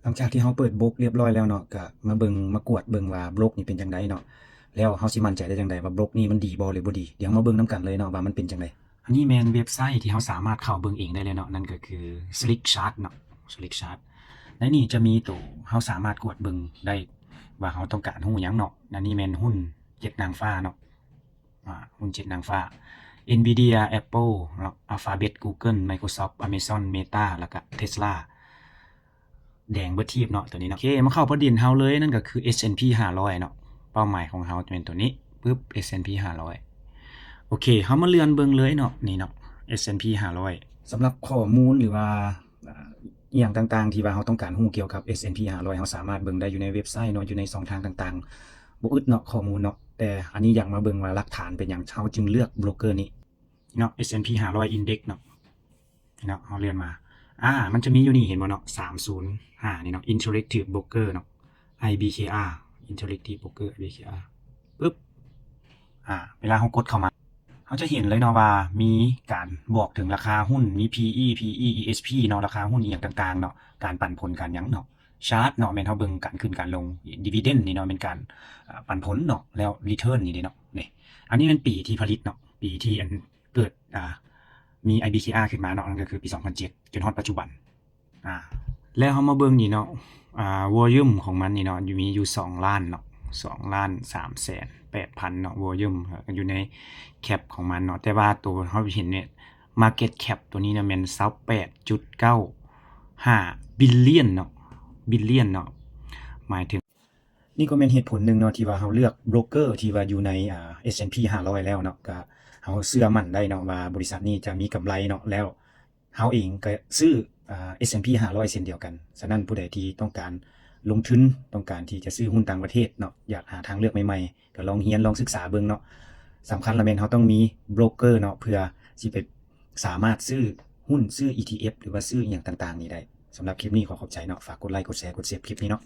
ຫຼັງຈາກທີ່ເຮົາເປີດໂບຣກຮຽບຮ້ອຍແລ້ວເນາະ ກະມາເບິ່ງ ມາກວດເບິ່ງວ່າໂບຣກນີ້ເປັນຈັ່ງໃດເນາະ ແລ້ວເຮົາຊິໝັ້ນໃຈໄດ້ຈັ່ງໃດວ່າໂບຣກນີ້ມັນດີບໍ່ ຫຼື ບໍ່ດີ? ດຽວເຮົາມາເບິ່ງນຳກັນເລີຍເນາະວ່າມັນເປັນຈັ່ງໃດ. ອັນນີ້ແມ່ນເວັບໄຊທີ່ເຮົາສາມາດເຂົ້າເບິ່ງເອງໄດ້ເລີຍເນາະ ນັ້ນກໍຄື Slick Chart ເນາະ Slick Chart. ໃນນີ້ຈະມີໂຕເຮົາສາມາດກວດເບິ່ງໄດ້ວ່າເຮົາຕ້ອງການຮູ້ຫຍັງເນາະ. ອັນນີ້ແມ່ນຫຸ້ນເຈັດນາງຟ້າເນາະ ອາ ຫຸ້ນເຈັດນາງຟ້າ Nvidia, Apple ເນາະ Alphabet, Google, Microsoft, Amazon, Meta ແລ້ວກະ Tesla ແດງເບິດທີບເນາະ ໂຕນີ້ເນາະ. ໂອເຄ ມາເຂົ້າປະເດັນເຮົາເລີຍ ນັ້ນກໍຄື S&P ຫ້າຮ້ອຍເນາະ. ເປົ້າໝາຍຂອງເຮົາຈະແມ່ນໂຕນີ້ ປຶບ S&P ຫ້າຮ້ອຍ. ໂອເຄ ເຮົາມາເລື່ອນເບິ່ງເລີຍເນາະ ນີ້ເນາະ S&P ຫ້າຮ້ອຍ. ສຳລັບຂໍ້ມູນ ຫຼືວ່າ ອາ ອີ່ຫຍັງຕ່າງໆ ທີ່ວ່າເຮົາຕ້ອງການຮູ້ກ່ຽວກັບ S&P ຫ້າຮ້ອຍ ເຮົາສາມາດເບິ່ງໄດ້ຢູ່ໃນເວັບໄຊເນາະ ຢູ່ໃນຊ່ອງທາງຕ່າງໆ ບໍ່ອຶດເນາະ ຂໍ້ມູນເນາະ. ແຕ່ອັນນີ້ຢາກມາເບິ່ງວ່າຫຼັກຖານເປັນຫຍັງເຮົາຈຶ່ງເລືອກໂບຣກເກີນີ້ເນາະ S&P ຫ້າຮ້ອຍ Index ເນາະ. ເນາະ ເຮົາເລື່ອນມາ ອາ ມັນຈະມີຢູ່ນີ້ ເຫັນບໍ່ເນາະ ສາມສູນຫ້ານີ້ເນາະ Interactive Broker ເນາະ IBKR Interactive Broker IBKR ປຶບ ອາ ເວລາເຮົາກົດເຂົ້າມາ ເຮົາຈະເຫັນເລີຍເນາະວ່າມີການບອກເຖິງລາຄາຫຸ້ນ ມີ PE PE ESP ເນາະ ລາຄາຫຸ້ນອີ່ຫຍັງຕ່າງໆເນາະ ການປັນຜົນ ການຫຍັງເນາະ. Chart ເນາະ ແມ່ນເຮົາເບິ່ງການຂຶ້ນການລົງ. Dividend ນີ້ເນາະ ແມ່ນການ ອາ ປັນຜົນເນາະ ແລ້ວ Return ນີ້ເດ້ເນາະ. ນີ້ ອັນນີ້ແມ່ນປີທີ່ຜະລິດເນາະ ປີທີ່ອັນ ເກີດ ອາ ມີ IBKR ຂຶ້ນມາເນາະ ນັ້ນກໍຄືປີສອງພັນເຈັດ ຈົນຮອດປັດຈຸບັນ. ອາ ແລ້ວເຮົາມາເບິ່ງນີ້ເນາະ ອາ Volume ຂອງມັນນີ້ເນາະ ຢູ່ ມີຢູ່ສອງລ້ານເນາະ ສອງລ້ານສາມແສນແປດພັນເນາະ Volume ຢູ່ໃນ Cap ຂອງມັນເນາະ. ແຕ່ວ່າໂຕເຮົາເຫັນນີ້ Market Cap ໂຕນີ້ນະ ແມ່ນຊາວແປດຈຸດເກົ້າຫ້າ Billion ເນາະ Billion ເນາະ ໝາຍເຖິງ ນີ້ກໍແມ່ນເຫດຜົນໜຶ່ງເນາະ ທີ່ວ່າເຮົາເລືອກໂບຣກເກີທີ່ວ່າຢູ່ໃນ ອາ S&P ຫ້າຮ້ອຍແລ້ວເນາະ ກະເຮົາເຊື່ອໝັ້ນໄດ້ເນາະວ່າບໍລິສັດນີ້ຈະມີກຳໄລເນາະ. ແລ້ວເຮົາເອງກະຊື້ ອາ S&P ຫ້າຮ້ອຍເຊັ່ນດຽວກັນ. ສະນັ້ນ ຜູ້ໃດທີ່ຕ້ອງການລົງທຶນ ຕ້ອງການທີ່ຈະຊື້ຫຸ້ນຕ່າງປະເທດເນາະ ຢາກຫາທາງເລືອກໃໝ່ໆ ກະລອງຮຽນ ລອງສຶກສາເບິ່ງເນາະ. ສຳຄັນລະແມ່ນເຮົາຕ້ອງມີໂບຣກເກີເນາະ ເພື່ອຊິໄປສາມາດຊື້ຫຸ້ນ ຊື້ ETF ຫຼືວ່າຊື້ອີ່ຫຍັງຕ່າງໆນີ້ໄດ້. ສຳລັບຄລິບນີ້ຂໍຂອບໃຈເນາະ ຝາກກົດໄລ ກົດແຊ ກົດເຊບຄລິບນີ້ເນາະ.